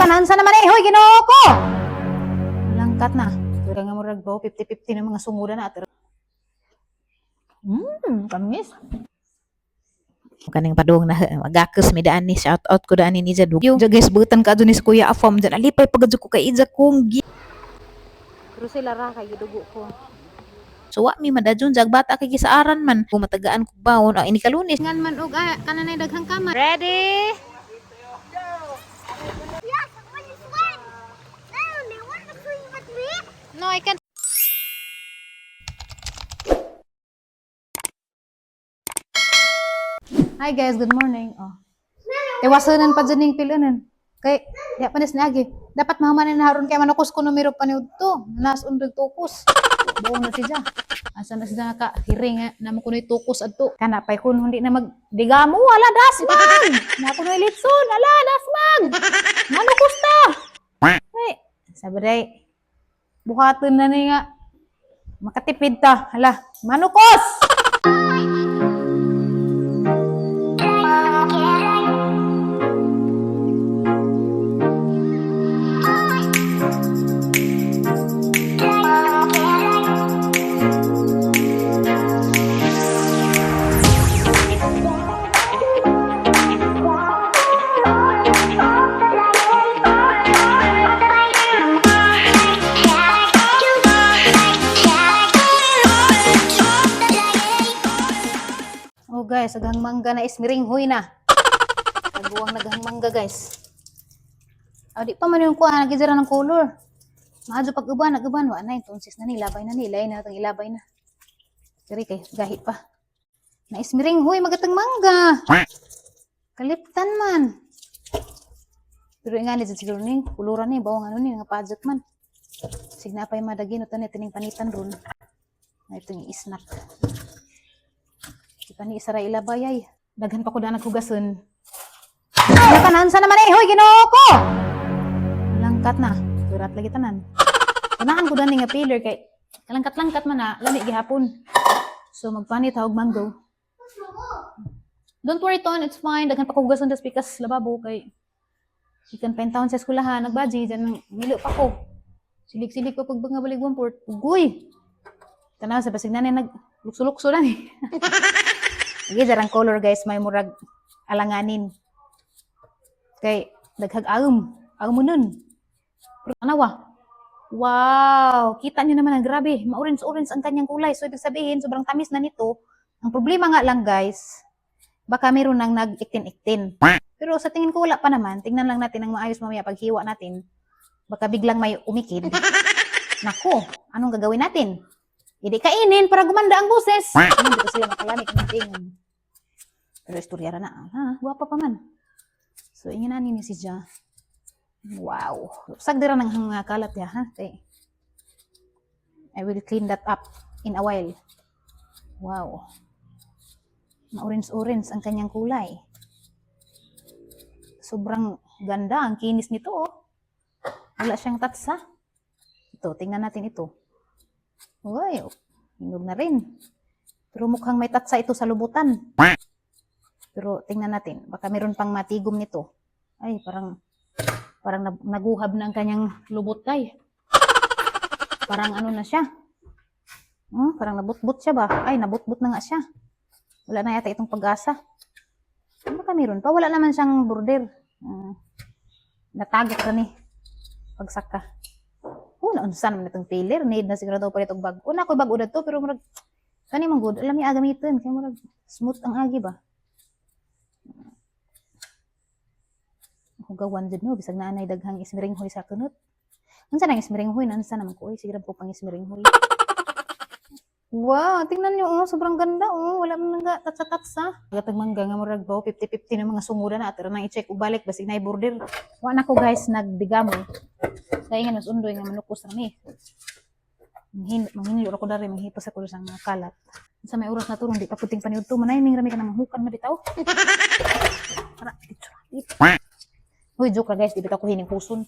Kanan sa naman eh, hoy, Ginoo ko! Langkat na. Pero nga murag ba, 50-50 na mga sunguda na. Kamis. Kaning padung na magakos mi daan ni, shout out ko daan ni Ija Dugyo. Ja guys, butan ka ni si Kuya Afam dyan. Alipay pagad ko kay Ija kung gi. Pero sila ra kay gidugo ko. So wa mi madadyon jag bata kay gisaaran man. Kung matagaan kog bawon ang ini kalunes. Ngan man og ah, kananay daghang kamay. Ready? Yes, when you swim. Naomi, want to swim with me? No, I can't. Hi guys, good morning. Oh. Iwasanan pa dyan yung pilunan. Kay, di pa nis naagi. Dapat mahumanin na haron kay manukos ko numero pa niyo to. Nas undog tukos. Buong na siya. Asa na siya ka hiring nga na mo kunoy tukos adto. Kana pay kun hindi na mag digamo ala dasmag. Na kunoy litson ala dasmag. Manukos ta. Ay, sabi day, buhaton na ni nga. Makatipid ta. Hala, manukos! Oh guys, aghang mangga na ismiringhoy na. Naguwang naghang mangga, guys. Oh, di pa man yung kuha, nagizara ng color. Maadyo pag uban, nag-uban, wa na, entonces na ni, labay na ni, ilay na, itong ilabay na. Diri kay, gahi pa. Na ismiringhoy, magatang mangga. Kaliptan man. Pero nga ni siguro ni, kuluran ni, bawang ano ni, nga padyot man. Signa pa'y madagin, ito ni, tining panitan ron. Na itong i-snack. Di pa ni isara ilabay ay. Daghan pa ko na naghugason. Ano kanan sa naman eh, hoy, Ginoo ko! Langkat na. Surat lagi tanan. Tanahan ko dani nga pillar kay kalangkat-langkat man na, lami gihapon. So magpanit hawg mango. Don't worry, Ton, it's fine. Daghan pa ko hugason das pikas lababo kay ikan pa taon sa eskwelahan, nagbaji, dyan milo pa ko. Silig-silig ko pag nga balig one port. Ugoy! Tanaw sa basig nanay nag lukso-lukso na ni. Sige, jarang color guys, may murag alanganin. Kay daghag agam, agam nun. Pero tanawa. Wow, kita niyo naman ang grabe, ma-orange-orange ang kanyang kulay. So ibig sabihin, sobrang tamis na nito. Ang problema nga lang guys, baka meron nang nag-iktin-iktin. Pero sa tingin ko wala pa naman. Tingnan lang natin ang maayos mamaya paghiwa natin. Baka biglang may umikid. Nako, anong gagawin natin? Hindi kainin para gumanda ang boses. Ano, hindi ko sila makalamig ng tingon. Pero istorya ra na. Ha, guwapa pa man. So, ingin na ni si Ja. Wow. Sagdira ng hanga kalat ya, ha? Kay, I will clean that up in a while. Wow. Ma-orange-orange ang kanyang kulay. Sobrang ganda. Ang kinis nito, oh. Wala siyang tatsa. Ito, tingnan natin ito. Uy, hinog na rin. Pero mukhang may tatsa ito sa lubutan. Pero tingnan natin, baka meron pang matigom nito. Ay, parang parang naguhab na ang kanyang lubot ay. Parang ano na siya. Parang nabutbut siya ba? Ay, nabutbut na nga siya. Wala na yata itong pag-asa. Baka meron pa. Wala naman siyang border. Natagok na ni. Pagsaka. Oh, naunsa naman itong pillar. Need na siguro daw pa itong bag. Una ko bag-o to, pero murag, kani man good. Alam niya gamitin. Kaya murag, smooth ang agi ba? Hugawan jud no, bisag naanay daghang ismiringhoy sa kunot. Unsa nang ismiringhoy? Unsa naman ko? Uy, sige ko pang ismiringhoy. Wow, tingnan niyo oh, sobrang ganda oh. Wala man nang tatsa-tatsa. Gatag mangga nga murag ba 50-50 na mga sunguda na atira nang i-check ubalik basig na border. Wa na ko guys nagdigamo. Sa ingan mas undoy nga manukos ra ni. Manghinlo ra ko dari manghipas ako sa mga kalat. Sa may oras na turong di pa puting paniud to manay ming rami ka na manghukan na bitaw. Tara, picture. Uy, joke ra guys, di bitaw ko hining huson.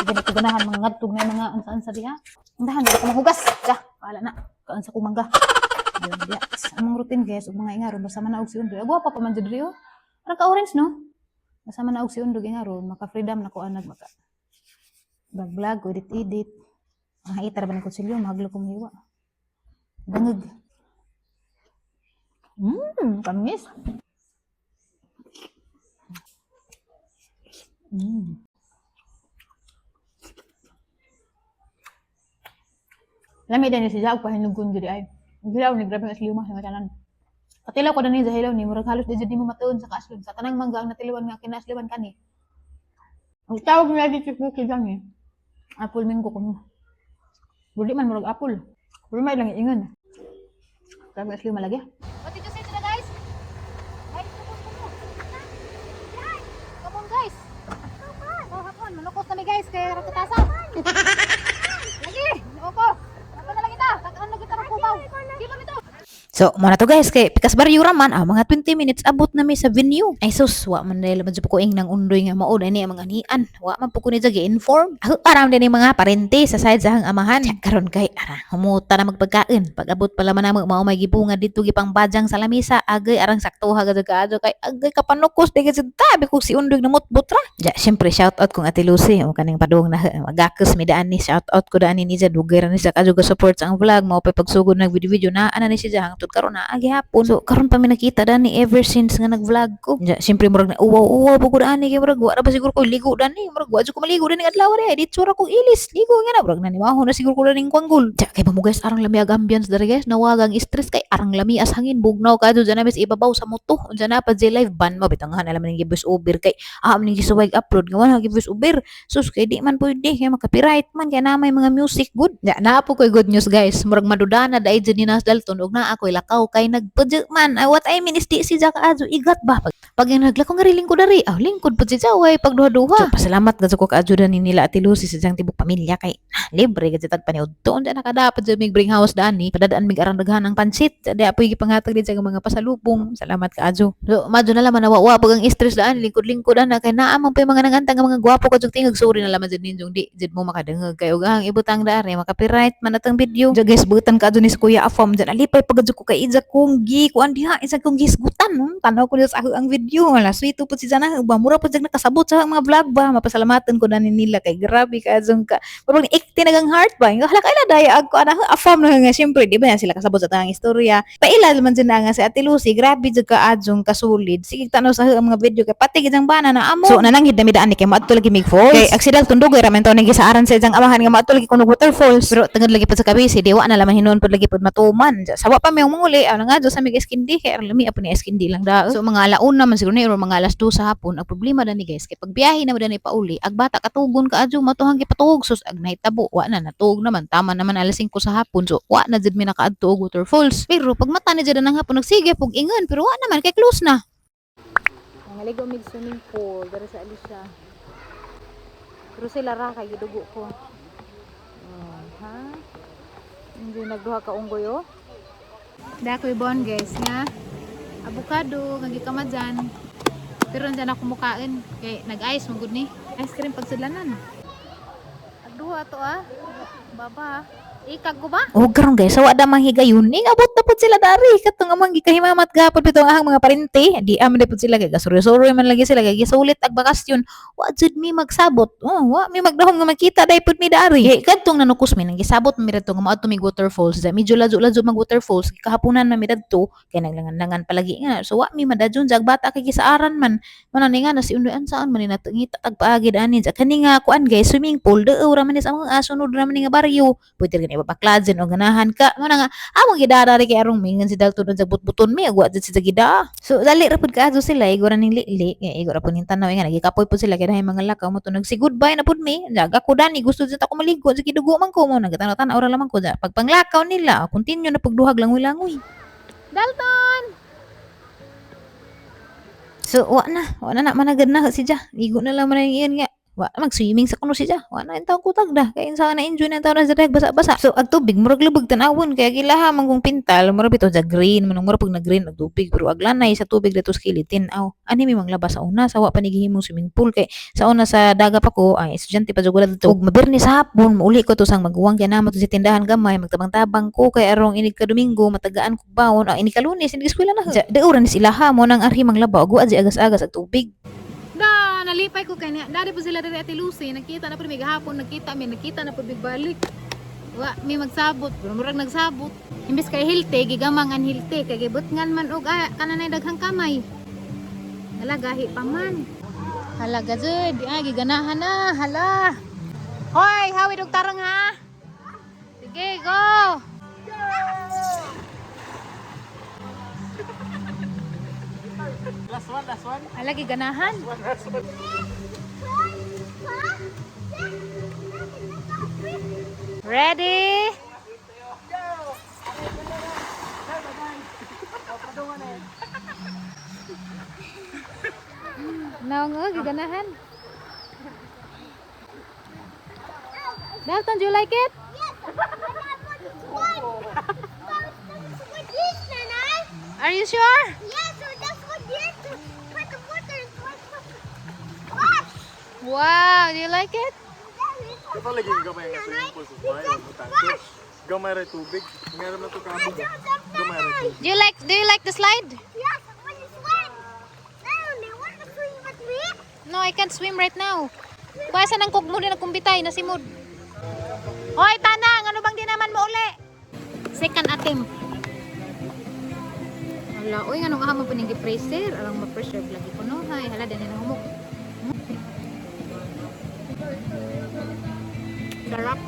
Di ko ganahan mga ngadtog na mga ansa-ansa diha. Ang dahan, di ko mahugas. Ja, paala na. Kaan sa kumangga. Ayun, diha. Among routine guys, ug mga ingaro, basta man og si Undoy. Agwa pa man jud rio. Parang ka-orange, no? Basta man na og si Undog nga ron, maka-freedom na ko anag maka vlog vlog, edit edit. Ang haita ra ba ng kutsilyo, mahaglo ko mahiwa. Dangag. Kamis. Lami din si Jaog pahinugon diri ay. Gilaw ni grabe ang lima sa tanan. Katilaw ko dani sa hilaw ni murag halos di jud nimo matuon sa kaaslon sa tanang mangga ang natilawan nga kinaasliwan kani. Ang tawag nila dito sa bukid lang eh. Apple mango kuno. Buli man murag apple. Pero may lang ingon. Grabe ang lima lagi. What did you say to the guys? Guys, tukos kuno. Come on, guys. Oh, hapon. Manukos kami, guys, kay rakatasa. Lagi, oko. Ako na lang kita. Takaan na kita ng kubaw. Di ba nito? So, mo na to guys, kay pikas baryo raman, mga 20 minutes abot na mi sa venue. Ay sus, wa man dahil man ko ing nang undoy nga mao ni ang mga anian. Wa man po ko ni inform. Ako aram din mga parente sa side sa hang amahan. Tiyak, karon kay ara humuta na magpagkain. Pag abot pala man namo mao may gibunga didto gipang bajang sa lamisa. Agay arang sakto ha gadto kay agay kapanukos di gid tabi kog si undoy namutbot ra. Ja, syempre shout out kong Ate Lucy o kaning padung na magakos mi daan ni shout out ko daan ni siya dugay ra ni siya kadyo support sa ang vlog mao pa pagsugod nag video video na ana ni siya hangtod karon na agi hapon. So karon pa mi nakita dani ever since nga nag-vlog ko. Ja, syempre murag na uwaw uwaw pud ko dani kay murag wa ra ba siguro ko ligo dani, murag wa jud ko maligo dani adlaw re dito ra kog ilis ligo nga na murag na ni maho na siguro ko dani kwanggol. Ja, kay ba mo guys, arang lami ag ambience diri guys, nawagang stress kay arang lami as hangin bugnaw kadto dyan na sa ibabaw sa moto. Unsa na pa live ban mo bitangahan alam ning voice over kay ning gisuway upload nga wala voice over. Sus, kay di man pwede kay maka-copyright man kay na may mga music good. Ya, naa po koy good news guys. Murag madudana dai jud ni Nas Dalton og naa ako'y lakaw kay nagpudyo man. Ay, what I mean is di si Jack Azo igat ba pag yung naglakaw nga lingkod dari, ah lingkod pud si Jaway pag duha-duha. So, pasalamat gud ko kaadyo ni nila Ate Lucy sa siyang tibok pamilya kay libre gud tag paniudto unsa nakadapat jud mig bring house dani padadaan mig arang daghan ang pansit di apoy gipanghatag din sa mga pasalubong. Salamat kaadyo. So madyo na laman nawa pag ang stress daan lingkod-lingkod ana kay naa man pa yung mga nanganta nga mga gwapo ka jud tingog. Sorry na laman jud ninyong di jud mo makadungog kay ug ang ibutang daari maka-copyright man atong video. Ja guys, butan kaadyo ni si Kuya Afam dyan alipay pagad ko kay ija kong gi kuan diha isa kong gisgutan no? Tanaw ko sa ako ang video wala sweet po si jana ba mura po jud nakasabot sa mga vlog ba. Mapasalamatan ko na ni nila kay grabe ka jud ka murag ikti nagang heart ba hala kay na daya ag ko ana afam na nga syempre di ba yan sila kasabot sa tanang istorya. Paila man jud na nga si Ate Lucy, grabe jud ka adjong kasulid sige tanaw sa ang mga video kay pati gid ang bana na amo. So nananghid na mi daan ni kay maadto lagi mig falls kay aksidal tundugoy ra man taw nang gisaaran sa ijang amahan nga maadto lagi kuno waterfalls, pero tungod lagi pud sa kabisi di wa na laman hinuon pud lagi pud matuman. Sawa pa mi ang manguli ano nga sa mig iskindi kay aron lami apo ni iskindi lang da. So mga alauna man siguro ni or mga alas 2 sa hapon. Ang problema dani guys kay pagbiyahe na mo dani pauli ag bata katugon ka adyo matuhang gipatuog sus ag nahitabo wa na natuog naman tama naman alas 5 sa hapon. So wa na jud mi nakaadto og waterfalls, pero pag mata ni jud ang hapon nagsige pug ingon pero wa naman kay close na. Nangaligo mig swimming pool diri sa Alicia. Pero sila ra kay gidugo ko. Oh, ha? Hindi nagduha ka unggoy oh. Dakoy bon guys nga. Avocado nga gikamadyan. Pero nandiyan ako mukain kay nag-ice mo gud ni. Ice cream pagsudlanan. Agduha to ah. Baba. Ikag ko ba? O karon guys, sawa da manghigayon ning abot na pud sila dari katong among gikahimamat gapon bitaw ang ahang mga parente. Di aman na pud sila kay gasuryo-suryo man lagi sila kay gisulit ag bakasyon. Wa jud mi magsabot. Oh, wa mi magdahom nga makita dai pud mi dari. Kay kadtong nanukos mi nang gisabot mi radto nga moadto mig waterfalls. Da medyo ladyo-ladyo mag waterfalls kahaponan na mi dadto kay naglangan-langan palagi nga. So wa mi madadyon jag bata kay gisaaran man. Mao ni nga na si Undoy saan man ni natangita tag paagi ani ja kani nga kuan guys swimming pool deo ra man ni sa among asunod ra man ni nga baryo. Pwede rin ipapaklad o ganahan ka. Mo na nga, among gidara rin kay arong mingan si Dalton sa butbuton mi, agwa dyan si gida. So, dali ra pud kaadto sila, igo ra ning lili, nga igo ra pud ning tanaw, nga nagikapoy pud sila kay dahil mga lakaw mo to nagsi goodbye na pud mi. Jag ako dani gusto jud ako maligo, sige dugo man ko mo nagtanaw-tanaw ra lamang ko ja. Pagpanglakaw nila, continue na pugduhag langoy-langoy. Dalton! So, wa na na managad na si Ja. Igo na lang man ang iyan nga. Wa na mag-swimming sa kuno si Ja. Wa na intawon kutag da. Kay insa na enjoy na taon na sa basa-basa. So, ag tubig murag lubog tan-awon kay gilaha man kung pintal murag bitaw ja green man murag pag na green ag tubig pero ag lanay sa tubig dito sa kilid tin-aw. Ani mi manglaba sa una sa wa pa ni gihimong swimming pool kay sa una sa daga pa ko ay estudyante pa jud wala dito. Ug mabirni sa hapon mauli ko to sang maguwang kay namo to sa tindahan gamay magtabang-tabang ko kay arong inig ka Domingo matagaan ko baon ah, inig ka Lunes inig eskwela na. Ja, daw ra ni sila ha mo nang arhi manglaba ug wa di agas-agas ag tubig. Da! Nalipay ko kay niya. Dari po sila diri, Ate Lucy. Nakita na po mi gahapon, nakita mi, nakita na po balik. Wa mi magsabot, pero murag nagsabot. Imbes kay hilte, gigamang ang hilte kay gibutngan man og kananay daghang kamay. Hala, gahi pa man. Hala gajud, giganahan na, hala. Hoy, hawid og tarong ha. Sige, go. Last one, last one. Hala, giganahan. One, last one. Ready? Naong oh, giganahan. Dalton, do you like it? Yes, but I want one. What this, Nanay? Are you sure? Yes, so that's what this. Put the water in. Wash. Wow, do you like it? Ito lagi gamay nga swimming pool sa bahay. Wash. Gamay ra tubig. Meron na to kabig. Gamay ra tubig. Do you like the slide? Yes, when you swim. Now, you want to swim with me? No, I can't swim right now. Kuha sa nang kugmo din ang kumbitay, nasimod. Hoy, Tanang, ano bang di naman mo uli? Second attempt. Hala, oy, anong nga mo pining gi-pressure? Alang ma-pressure lagi ko no. Hay, hala, din na humok. Sarap.